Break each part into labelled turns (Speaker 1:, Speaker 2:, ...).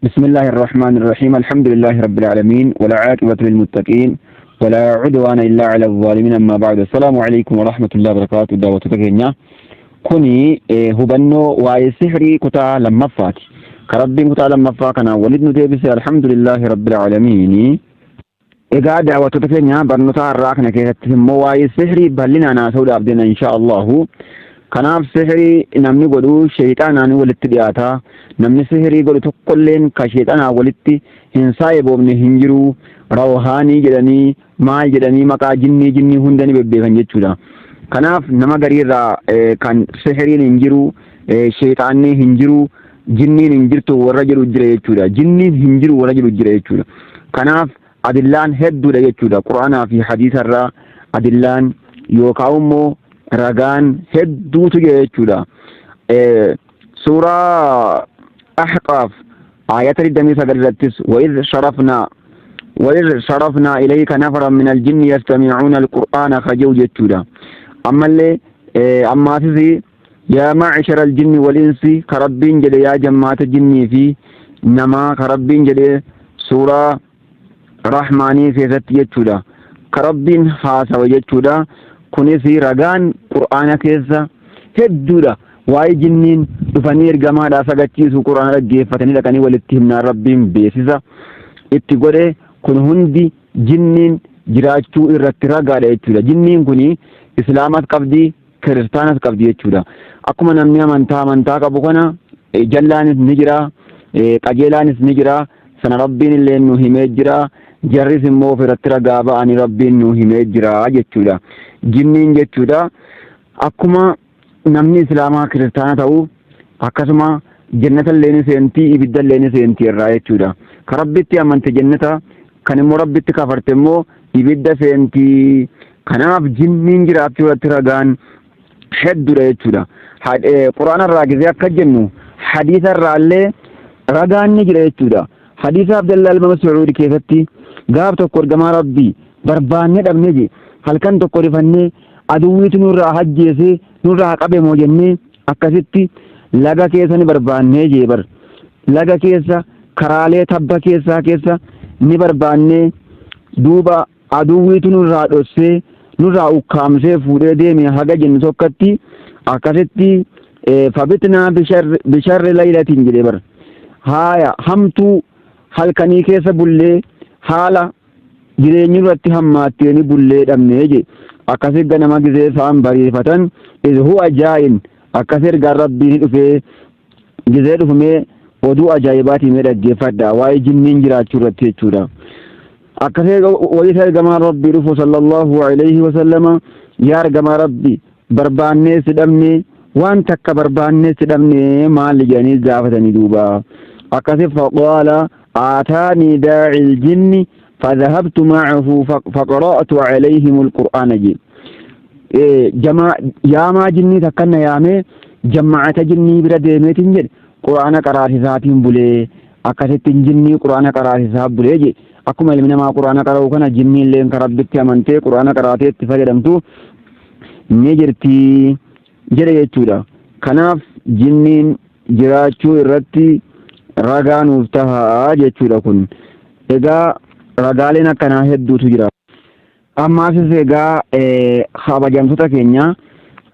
Speaker 1: بسم الله الرحمن الرحيم. الحمد لله رب العالمين، والعاقبة للمتقين، ولا عدوان إلا على الظالمين. أما بعد، السلام عليكم ورحمة الله وبركاته. Daawwattoota keenya, kuni hubannoo waa'ee sihrii kutaa lammaffaati. Ka Rabbiin kutaa lammaffaa kana walitti nu deebise, الحمد لله رب العالمين. Egaa daawwattoota keenya, barnoota har'aa kana keessatti immoo waa'ee sihrii bal'inaan haasa'uudhaaf deemna إن شاء الله. Kanaaf sihrii namni godhu sheexaanaan walitti dhiyaata. Namni sihrii godhu tokkolleen ka sheexanaan walitti hin saayiboofne hin jiru. Rawhaanii jedhanii, maal jedhanii, maqaa jinnii jinnii hunda ni bebbeekan jechuudha. Kanaaf nama gariirraa kan sihriin hin jiru, sheexaanni hin jiru, jinniin hin jirtu warra jedhu jira jechuudha. Jinniin hin jiru warra jedhu jira jechuudha. Kanaaf adillaan hedduudha jechuudha. Quraanaa fi hadiisarraa adillaan yookaan immoo ragaan hedduutu jira jechuudha. Suuraa Ahqaaf ayata 29 irrattis وإذ صرفنا إليك نفرا من الجن يستمعون القرآن خجو jechuudha. Ammallee ammaasis يا معشر الجن والإنس ka Rabbiin jedhe, yaa jammaata jinnii fi namaa ka Rabbiin jedhe suuraa Rahmaanii keessatti jechuudha. Ka Rabbiin haasawe jechuudha. Kunis ragaan Qur'aana keessa hedduudha. Waa'ee jinniin dhufanii ergamaadhaa sagachiisu, Qur'aana dhaggeeffatanii dhaqanii walitti himnaan Rabbiin beeksisa itti godhe, kun hundi jinniin jiraachuu irratti ragaadha jechuudha. Jinniin kuni Islaamas qabdi, Kiristaanas qabdi jechuudha. Akkuma namni amantaa amantaa qabu kana jallaanis ni jira, qajeelaanis ni jira. Sana Rabbiin illee nu himee jira. Jarris immoo ofirratti ragaa ba'anii Rabbiin nu himee jira jechuudha. Jinniin jechuudha. Akkuma namni Islaamaa Kiristaana ta'u, akkasuma jannata illee ni seentii, ibidda illee ni seentii irraa jechuudha. Ka Rabbitti amante jannata, kan immoo Rabbitti kafarte immoo ibidda seentii. Kanaaf jinniin jiraachuu irratti ragaan hedduudha jechuudha. Quraana irraa gisee akka jennu, hadiisa irraa illee ragaan ni jira jechuudha. Hadiisa Abdallaa ilma Mas'uud keessatti gaaf tokko ergamaa Rabbii barbaannee dhabnee je, halkan tokko rifannee aduwwiitu nurraa hajjeesee nurraa qabe moo jennee akkasitti laga keessa ni barbaannee jee bar. Laga keessa, karaalee tabba keessaa keessa ni barbaannee, duuba aduwwiitu nurraa dhossee nurraa ukkaamsee fuudhee deeme haga jennu tokkotti akkasitti فبتنا بشر ليلة jedhee bar. Haaya, hamtuu halkanii keessa bullee, haala jireenyi irratti hammaatteeni bullee dhabnee je. Akkasi ganama gisee isaan bariifatan إذ هو جاء, akkas ergaan Rabbii ni dhufee. Gisee dhufumee oduu ajaa'ibaatii mee dhaggeeffadha, waa'ee jinniin jiraachuu irratti jechuudha. Akkasii wayita ergamaan Rabbii dhufu صلى الله عليه وسلم, yaa ergamaa Rabbii, barbaannee si dhabnee, waan takka barbaannee si dhabnee, maali jedhanii gaafatanii. Duuba akkasi فقال آتاني داعي الجن فذهبت معه فقرأت عليهم القرآن je. Yaamaa jinnii takkanna yaamee jammaata jinnii bira deemeetiin jedhe, Quraana qaraasisaatiin bulee, akkasittiin jinnii Quraana qaraasisaa bulee je. Akkuma ilmi namaa Quraana qara'u kana, jinnii illee kan Rabbitti amantee Quraana qaraatee itti fayyadamtu ni jirti jedhe jechuudha. Kanaaf jinniin jiraachuu irratti ragaa nuuf tahaa jechuudha kun. Egaa ragaaleen akkanaa hedduutu jira. Ammaasis egaa kabajamtoota keenya,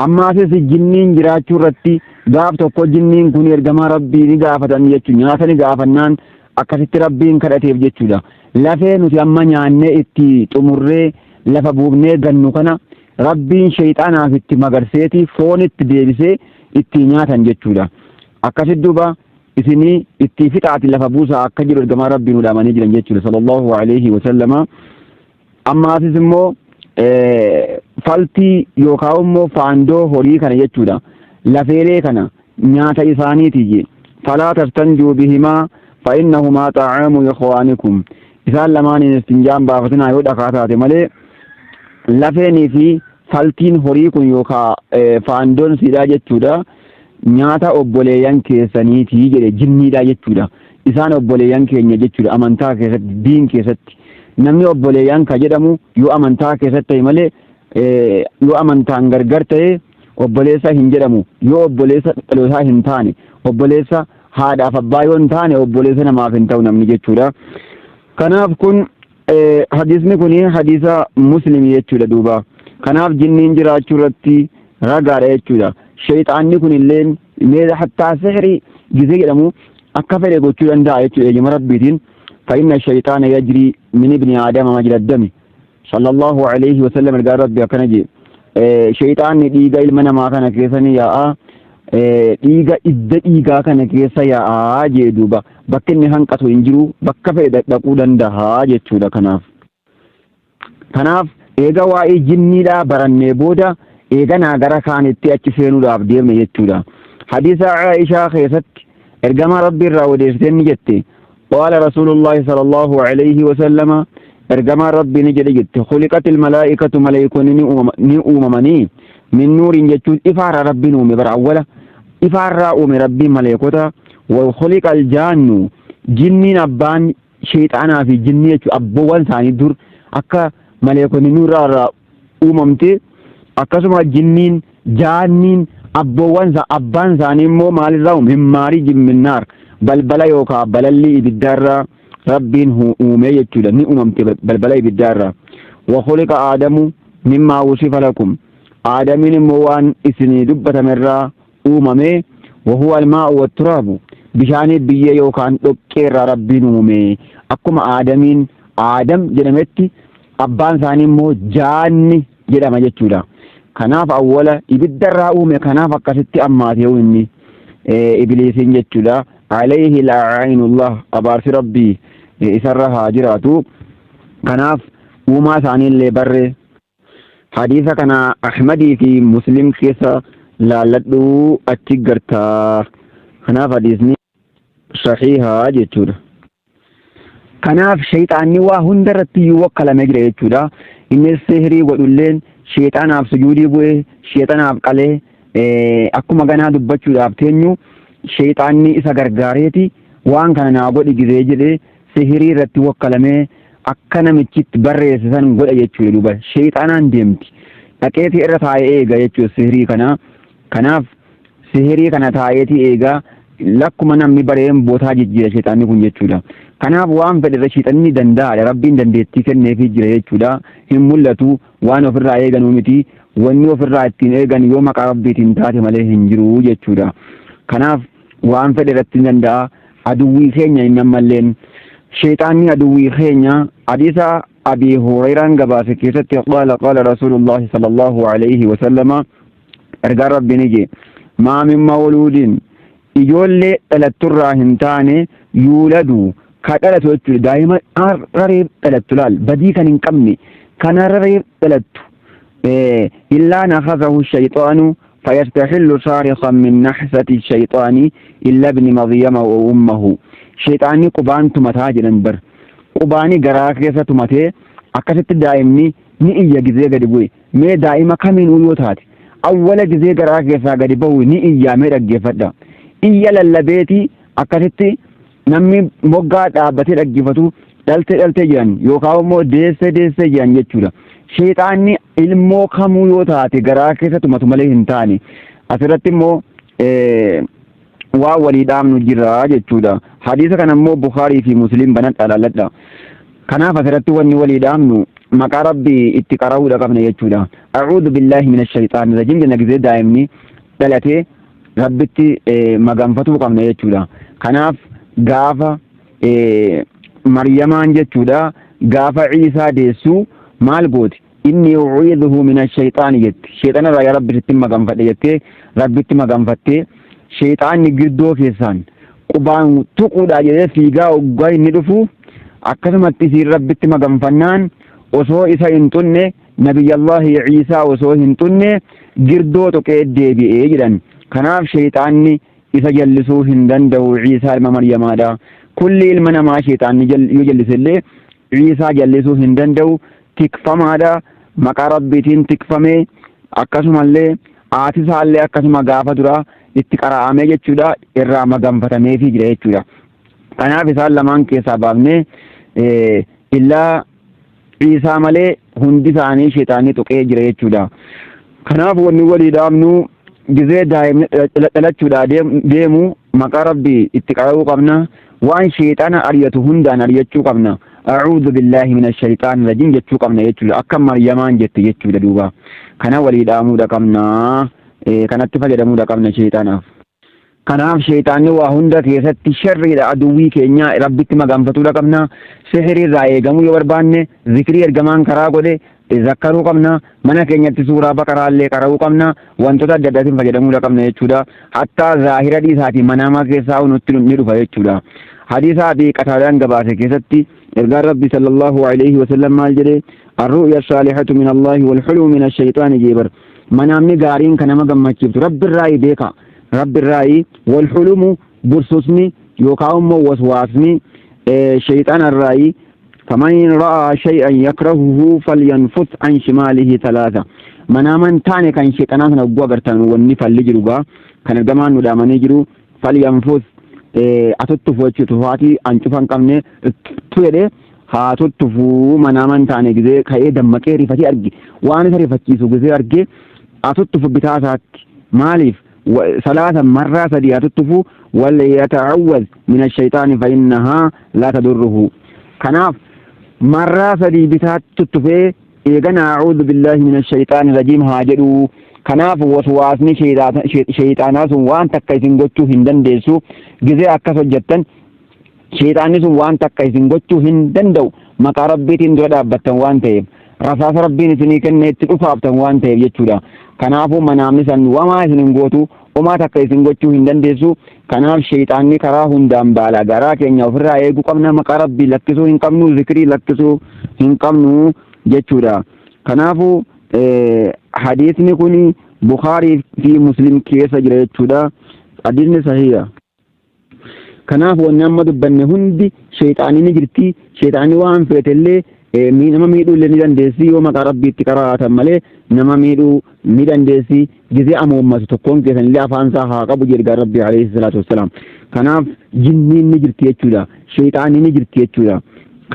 Speaker 1: ammaasis jinniin jiraachuu irratti gaaf tokko jinniin kun ergamaa Rabbii ni gaafatan jechuudha. Nyaata ni gaafannaan akkasitti Rabbiin kadhateef jechuudha. Lafee nuti amma nyaannee itti xumurree lafa buufnee gannu kana Rabbiin sheexaanaaf itti magarseeti foon itti deebisee itti nyaatan jechuudha. Akkasitti duuba isinii itti fixaati lafa buusaa akka jedhu ergamaa Rabbii nu dhaamanii jiran jechuudha صلى الله عليه وسلم. Ammaasis immoo faltii yookaan immoo faandoo horii kana jechuudha. Lafeelee kana nyaata isaaniiti. فلا تستنجوا بهما فإنهما طعام إخوانكم. Isaan lamaaniin istinjaan baafatinaa yoo dhakaa taate malee. Lafeenii fi faltiin horii kun yookaan faandoon siidhaa jechuudha. Nyaata obboleeyyan keessaniiti jedhe, jinniidha jechuudha. Isaan obboleeyyan keenya jechuudha amantaa keessatti, diin keessatti. Namni obboleeyyan ka jedhamu yoo amantaa keessatti ta'e malee, yoo amantaan gargar ta'e obboleessa hin jedhamu. Yoo obboleessa dhalootaa hin taane, obboleessa Haadhaaf abbaa yoo hin taane obboleessa namaaf hin ta'u namni jechuudha. Kanaaf kun hadiisni kun hadiisa Muslim jechuudha duuba. Kanaaf jinniin jiraachuu irratti ragaadha jechuudha. Shayxaanni kun illeen mee hattaa sihrii gizee jedhamu akka fedhe gochuu danda'a jechuudha eeyyama Rabbiitiin. Fa'inna shayxaana yajrii min ibni aadama majra dami. Sallallahu alayhi wa sallam, ergaan Rabbi akkana jee: Shayxaanni dhiiga ilma namaa kana keessa ni yaa'a, dhiiga idda dhiigaa kana keessa yaa'aa jee duuba. Bakki inni hanqatu hin jiru, bakka fedhe dhaquu danda'a jechuudha. Kanaaf eega waa'ee jinniidhaa barannee booda eeganaa gara kaanitti achi seenuudhaaf deemne jechuudha. Hadiisa Aishaa keessatti ergamaa Rabbii irraa odeessitee ni jette: qaala Rasuulullaahi sallallahu alayhi wa sallama, ergamaan Rabbii ni jedhe jette: khuliqatil malaa'ikatu, maleeykonni ni uumamanii, min nuuriin jechuun ifaarraa Rabbiin uume bara, awwala ifaarraa uume Rabbiin maleekota. Wa khuliqa aljaannu, jinniin abbaan sheexaanaa fi jinnii jechuun abboowwan isaanii dur akka maleekonni nuurraa uumamte, akkasuma jinniin jaanniin abboowwan abbaan isaanii immoo maalirraa uume? Min maarijin min naar, balbala yookaan balallii ibiddaarraa Rabbiin uume jechuudha, ni uumamte balbala ibiddaarraa. Wa khuliqa aadamu mimmaa wusifa lakum, aadamiin immoo waan isinii dubbatamerraa uumame. Wa huwa almaa'u watturaabu, bishaanii biyyee yookaan dhoqqeerraa Rabbiin uume. Akkuma aadamiin Aadam jedhametti abbaan isaanii immoo jaanni jedhama jechuudha. Kanaaf awwala ibiddarraa uume, kanaaf akkasitti ammaatee inni ibliisiin jechuudha. Alayhi la'ainullah, abaarsi Rabbii isarra haa jiraatu. Kanaaf uumaa isaanii illee barre. Hadiisa kana Ahmadii fi Muslim keessa laalladhuu achi gartaa. Kanaaf hadiisni sahiihaa jechuudha. Kanaaf shayxaanni waa hunda irratti iyyuu wakkalamee jira jechuudha. Innis sihrii godhulleen sheexanaaf sujuudii bu'ee sheexanaaf qalee, akkuma ganaa dubbachuudhaaf teenyu sheexaanni isa gargaareeti waan kana naa godhi gizee jedhee sihirii irratti wakkalamee akka namichitti barreesse san godha jechuudha duuba. Sheexanaan deemti. Dhaqeetii irra taa'ee eega jechuudha sihirii kana. Kanaaf sihirii kana taa'eetii eegaa, lakkuma namni bareen bootaa jijjiira sheexanni kun jechuudha. Kanaaf waan fedhe irra sheexanni danda'aadha. Rabbiin dandeettii kenneefii jira jechuudha. Hin mul'atu, waan ofirraa eeganuu miti. Wanni ofirraa ittiin eegan yoo maqaa Rabbiitiin taate malee hin jiru jechuudha. Kanaaf waan fedhe irratti ni danda'a. Aduwwii keenya inni ammalleen sheexaanni aduwwii keenya. Hadiisa Abi Hurayraan gabaase keessatti qaala qaala Rasuulullaahi sallallahu alayhi wa sallama, ergaan Rabbi ni jee: maa min mawluudin, ijoollee dhalatturraa hin taane, yuuladu, ka dhalatu jechuudha, daa'ima har'a dhalattu laal, badii kan hin qabne kan har'a dhalattu, illaa nakasahu shayxaanu fayastahillu saarikan min naxsati shayxaani illa ibni Maryama wa ummahu. Shayxaanni qubaan tumataa jedhan bar, qubaani garaa keessa tumatee akkasitti daa'imni ni iyya gizee gadi bu'e. Mee daa'ima kamiin yoo taate awwala gizee garaa keessaa gadi bahu ni iyyaa, mee dhaggeeffadha. Iyya lallabeetii akkasitti namni moggaa dhaabbatee dhaggeeffatu dhaltee dhaltee jiran yookaan immoo deessee deessee jiran jechuudha. Sheexaanni ilmoo kamuu yoo taate garaa keessa tumatu malee hin taane. Asirratti immoo waan walii dhaamnu jira jechuudha. Hadiisa kana immoo Bukaarii fi Muslim banadha laalladha. Kanaaf asirratti wanni walii dhaamnu maqaa Rabbii itti qara'uudha qabna jechuudha. A'uudhu billaahi mina shayxaani rajiim jenna gizee daa'imni dhalatee Rabbitti maganfatuu qabna jechuudha. Kanaaf gaafa Maryamaan jechuudha gaafa Ciisaa deessu maal gooti? Inni u'iidhuhu mina shayxaani jetti. Shayxaana irraa yaa Rabbi sitti maganfadhe jettee Rabbitti maganfattee, shayxaanni girdoo keessaan qubaan tuquudha jedhee fiigaa oggaa inni dhufu akkasumatti isiin Rabbitti maganfannaan osoo isa hin xunne, Nabiyyallahi Ciisaa osoo hin xunne girdoo tuqee deebi'ee jedhan. Kanaaf shayxaanni isa jallisuu hin danda'u Ciisaa ilma Maryamaadha. Kulli ilma namaa shayxaanni yoo jallisellee Ciisaa jallisuu hin danda'u, tikfamaadha. Maqaa Rabbiitiin tikfame, akkasumallee aatisaallee akkasuma gaafa duraa itti qara'amee jechuudha irraa maganfatameefii jira jechuudha. Kanaaf isaan lamaan keessaa baafnee illaa Ciisaa malee hundi isaanii sheexaanni tuqee jira jechuudha. Kanaaf wanni walii dhaamnu gizee daa'imni dhalachuudhaa deemu Maqaa Rabbii itti qara'uu qabna. Waan sheexana ariyatu hundaan ariyachuu qabna. A'uudhu billaahi mina shayxaani rajiim jechuu qabna jechuudha. Akka Maryamaan jette jechuudha duuba. Kana walii dhaamuudha qabna. Kanatti fayyadamuudha qabna sheexanaaf. Kanaaf sheexaanni waa hunda keessatti sharriidha, aduwwii keenya Rabbitti maganfatuudha qabna. Sihirii irraa eegamuu yoo barbaanne zikrii ergamaan karaa godhe zakkaruu qabna. Mana keenyatti suuraa Baqaraallee qara'uu qabna. Wantoota adda addaatiin fayyadamuudha qabna jechuudha. Hattaa zaahira dhiisaatii manaamaa keessaa nutti ni dhufa jechuudha. Hadiisaa fi Qataadaan gabaase keessatti ergaan Rabbi sallallahu alayhi wa sallam maal jedhe? Arru'ya saalihatu min Allahi wal hulmu min ash-shayxaani jeebar. Manaamni gaariin kan nama gammachiiftu Rabbi irraa beeka. Rabbi irraayi, wal hulumu bursusni yookaan immoo waswaasni shayxaana irraayi. Faman ra'aa shay'an yakrahuhu falyanfus an shimaalihi talaata. Manaaman taane kan shayxanaa sana hogguu agartan, wanni falli jiru gaa kan ergamaan nu dhaamanii jiru, falyanfus atuttufu jechuudha. Tufaatii hancufa hin qabne tu jedhee haa tuttufuu. Manaaman taane gizee ka'ee dammaqee rifatee arge, waan isa rifachiisu gizee arge, atuttufu bitaa isaatti. Maaliif? Salaasa marraa sadii haa tuttufu. Wal yata'awwaz min ash-shayxaani fa innahaa laa tadurruhu. Kanaaf marraa sadii bitaatti tuttufee eegana a'uudhu billaahi min ash-shayxaani rajiim haa jedhu. Kanaaf waswaasni shayxaanaa sun waan takka isin gochuu hin dandeessu. Gizee akkas hojjettan shayxaanni sun waan takka isin gochuu hin danda'u, maqaa Rabbiitiin dura dhaabbattan waan ta'eef, rasaasa Rabbiin isinii kenne itti dhufaaftan waan ta'eef jechuudha. Kanaafuu manaamni san wamaa isin hin gootu, homaa takka isin gochuu hin dandeessu. Kanaaf shayxaanni karaa hundaan baala garaa keenya ofirraa eeguu qabna. Maqaa Rabbii lakkisuu hin qabnu, zikrii lakkisuu hin qabnu jechuudha. Kanaafuu hadiisni kun Bukaarii fi Muslim keessa jira jechuudha. Hadiisni sahiha. Kanaaf wanni amma dubbanne hundi, sheexaanni ni jirti. Sheexaanni waan feetellee nama miidhuu illee ni dandeessi, yoo maqaa Rabbiitti qaraatan malee nama miidhuu ni dandeessi. Gizee amoommatu tokkoon keessan illee afaan isaa haa qabu jedhe Rabbi alayhi salaatu wassalaam. Kanaaf jinniin ni jirti jechuudha. Sheexaanni ni jirti jechuudha.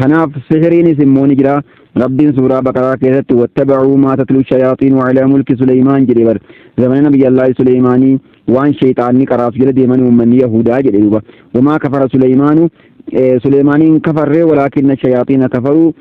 Speaker 1: Kanaaf sihiriinis immoo ni jira. Rabbiin suuraa Baqaraa keessatti wattabacuu maa tatlu shayaaxiinu alaa mulki Suleymaan jedhe bar. Zamana Nabiyyaallaahi Suleymaanii waan sheexaanni qaraaf jala deeman uummanni Yahudaa jedhe duuba. Wamaa kafara Suleymaanu, Suleymaaniin kafarree, walaakinna shayaaxiina kafaruu,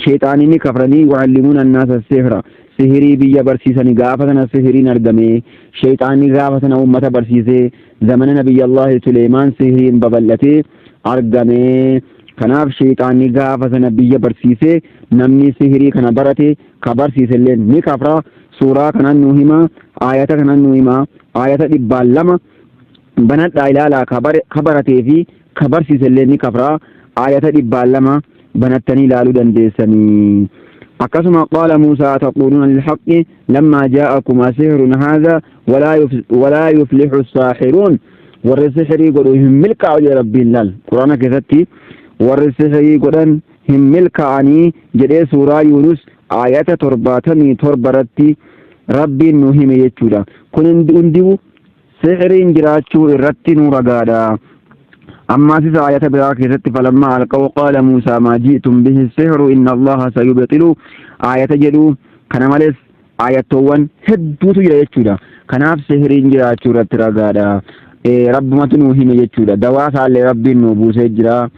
Speaker 1: sheexaanni ni kafranii, yucallimuuna annaasa sihra, sihirii biyya barsiisani. Gaafa sana sihiriin argame, sheexaanni gaafa sana uummata barsiisee, zamana Nabiyyaallaahi Suleymaan sihiriin babal'atee argame. Kanaaf sheexaanni gaafa sana biyya barsiisee, namni sihirii kana barate ka barsiise illee ni kafra. Suuraa kanan nu hima, ayata kanan nu hima. Ayata 202 banadhaa ilaalaa. Ka baratee fi ka barsiise illee ni kafra. Ayata 202 banattanii ilaaluu dandeessanii. Akkasuma qaala Muusaa taquuluuna lilhaqqi lammaa jaa'akum asihrun haadha walaa yuflihu saahiruun. Warri sihirii godhu hin milkaa'u jedhe Rabbiin. Laal, Quraana keessatti warri sihirii godhan hin milkaa'anii jedhee suuraa Yuunus ayata 77 irratti Rabbiin nu hime jechuudha. Kun hunduu sihiriin jiraachuu irratti nu ragaadha. Ammaas isa ayata biraa keessatti falammaa alqaw qaala Muusaa maa ji'tum bihi sihru inna Allaha sayubxilu ayata jedhu. Kana malees ayattoowwan hedduutu jira jechuudha. Kanaaf sihiriin jiraachuu irratti ragaadha. Rabbumatu nu hime jechuudha. Dawaa isaallee Rabbiin nu buusee jira.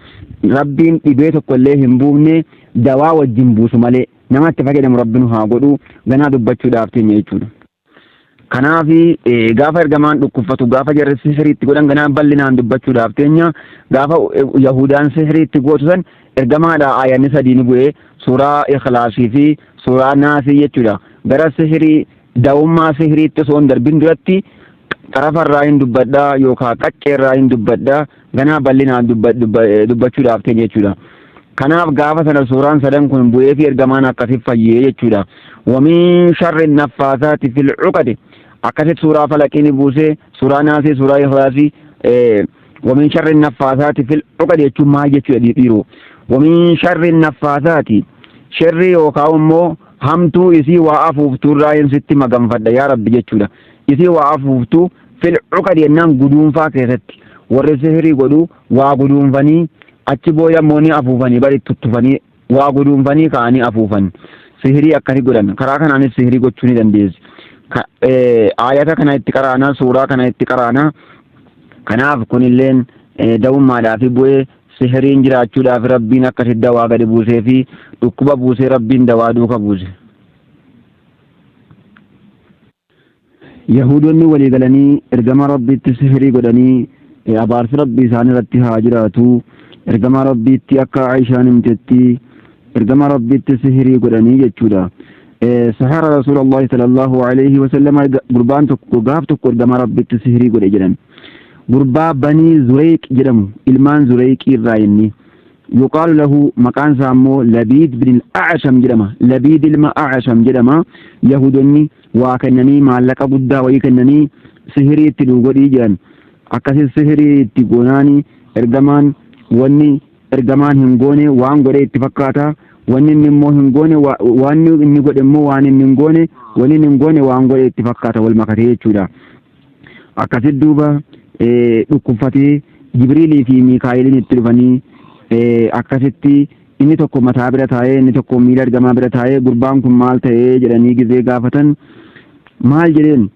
Speaker 1: Rabbiin dhibee tokko illee hin buufne, dawaa wajjin buusu malee. Nama itti fayyadamu Rabbi nu haa godhu. Ganaa dubbachuudhaaf teenya jechuudha. Kanaaf gaafa ergamaan dhukkubfatu, gaafa jarri sihirii itti godhan, ganaa bal'inaan dubbachuudhaaf teenya. Gaafa Yahudaan sihirii itti gootu san ergamaadha aayanni sadii ni bu'ee, suuraa Ikhlaasii fi suuraa Naasii jechuudha. Gara sihirii, dawummaa sihiriitti osoo hin darbin duratti xarafarraa hin dubbadhaa yookaan qacceerraa hin dubbadhaa, ganaa bal'inaan dubbachuudhaaf teenya jechuudha. Kanaaf gaafa sana suuraan sadan kun bu'ee fi ergamaan akkasiif fayyee jechuudha. Wamin sharri naffaasaati fil cuqadi akkasitti suuraa Falaqii ni buusee, suuraa Naasii, suuraa Ikhlaasii. Wamin sharri naffaasaati fil cuqadi jechuun maal jechuudha dhiiroo? Wamin sharri naffaasaati, sharri yookaan immoo hamtuu isii waa afuuftuu irraa hin sitti maganfadha yaa Rabbi jechuudha. Isii waa afuuftuu, fil cuqadi jennaan guduunfaa keessatti. Warri sihirii godhu waa guduunfanii achi booda immoo ni afuufanii bari, tuttufanii waa guduunfanii ka'anii afuufan. Sihirii akkasi godhan. Karaa kanaanis sihirii gochuu ni dandeessi. Ayata kana itti qaraana, suuraa kana itti qaraana. Kanaaf kunilleen dawummaadhaafi bu'ee sihiriin jiraachuudhaaf Rabbiin akkasitti dawaa gadi buusee fi dhukkuba buusee Rabbiin dawaa duuka buuse. Yahuudonni walii galanii ergama Rabbiitti sihirii godhanii, abaarsi Rabbii isaan irratti haa jiraatu, ergama Rabbiitti akka Aishaan himtetti ergama Rabbiitti sihirii godhanii jechuudha. Sahara Rasuulullahi sallallahu alaihi wasallam, gurbaan tokko gaaf tokko ergama Rabbiitti sihirii godhe jedhan. Gurbaa Banii Zureyq jedhamu, ilmaan Zureyqii irraa inni. Yuqaalu lahu, maqaan isaa immoo Labiid bin A'asham jedhama. Labiid ilma A'asham jedhama. Yahudonni waa kennanii, maallaqa guddaa wayii kennanii, sihirii itti nuu godhii jedhan. Akkasi sihirii itti goonaani ergamaan wanni ergamaan hin goone waan godhe itti fakkaata. Wanni inni immoo hin goone, waan inni godhe immoo waan inni hin goone, wanni inni hin goone waan godhe itti fakkaata, wal makatee jechuudha. Akkasitti duuba dhukkubfatee Jibriilii fi Miikaa'eliin itti dhufanii, akkasitti inni tokko mataa bira taa'ee, inni tokko miila ergamaa bira taa'ee, gurbaan kun maal ta'ee jedhanii gizee gaafatan, maal jedheen?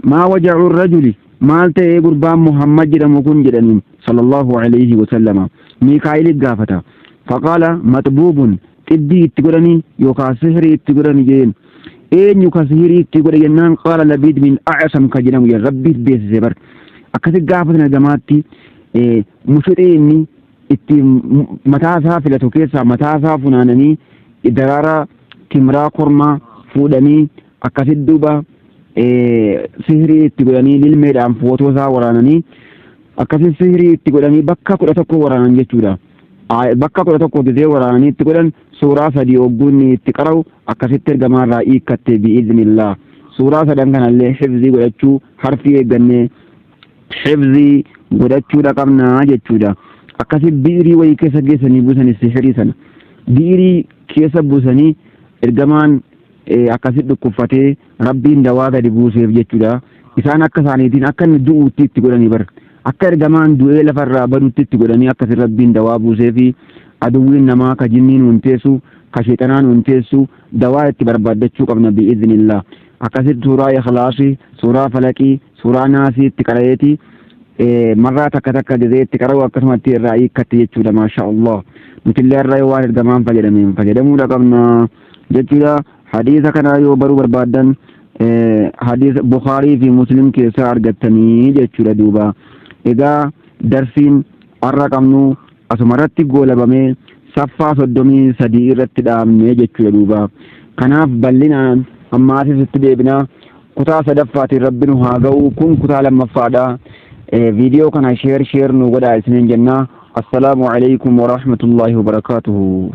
Speaker 1: Maa waja'u rajuli, maal ta'ee gurbaan Muhammad jedhamu kun jedhaniin sallallahu alayhi wa sallama. Miikaa'eli gaafata. Faqaala maxbuubun, xibbii itti godhanii yookaan sihirii itti godhanii jedheen. Eenyu ka sihirii itti godhe jennaan, qaala Labiid bin A'sam ka jedhamu jedhan. Rabbiif beeksise bar. Akkasi gaafatan ergamaatti mushuxii inni itti mataa isaa filatu keessaa mataa isaa funaananii, daraaraa timraa kormaa fuudhanii, akkasitti duuba sihirii itti godhanii, lilmeedhaan footoo isaa waraananii, akkasitti sihirii itti godhanii bakka 11 waraanan jechuudha. Bakka 11 gizee waraananii itti godhan, suuraa sadii ogguunni itti qara'u akkasitti ergamaarraa hiikkatte bi'iznillah. Suuraa sadan kanallee hifzii godhachuu, harfii eeggannee hifzii godhachuudha qabnaa jechuudha. Akkasi bi'irii wayii keessa geessanii buusanii, sihirii sana bi'irii keessa buusanii, ergamaan akkasitti dhukkubfatee Rabbiin dawaa gadi buuseef jechuudha. Isaan akka isaaniitiin akka inni du'uutti itti godhanii bar. Akka ergamaan du'ee lafarraa badutti itti godhanii, akkasi Rabbiin dawaa buuseefi. Aduwwiin namaa ka jinniin hunteessu, ka sheexanaan hunteessu, dawaa itti barbaaddachuu qabna bi'iznillah. Akkasitti suuraa Ikhlaasii, suuraa Falaqii, suuraa Naasii itti qara'eeti, marraa takka takka gizee itti qara'u akkasumatti irraa hiikkatti jechuudha, maasha Allah. Nutillee irraa yoo waan ergamaan fayyadameen fayyadamuudha qabna jechuudha. Hadiisa kana yoo baruu barbaaddan hadiisa Bukhaarii fi Muslim keessaa argattanii jechuudha duuba. Egaa darsiin har'a qabnu asuma irratti goolabamee, saffaa 33 irratti dhaabne jechuudha duuba. Kanaaf bal'inaan ammaasis itti deebinaa kutaa sadaffaatiin, Rabbi nu haa ga'u. Kun kutaa lammaffaadha. Viidiyoo kana share share nu godhaa isiniin jennaa. Assalaamu alaikum warahmatullaahi wabarakaatuhu.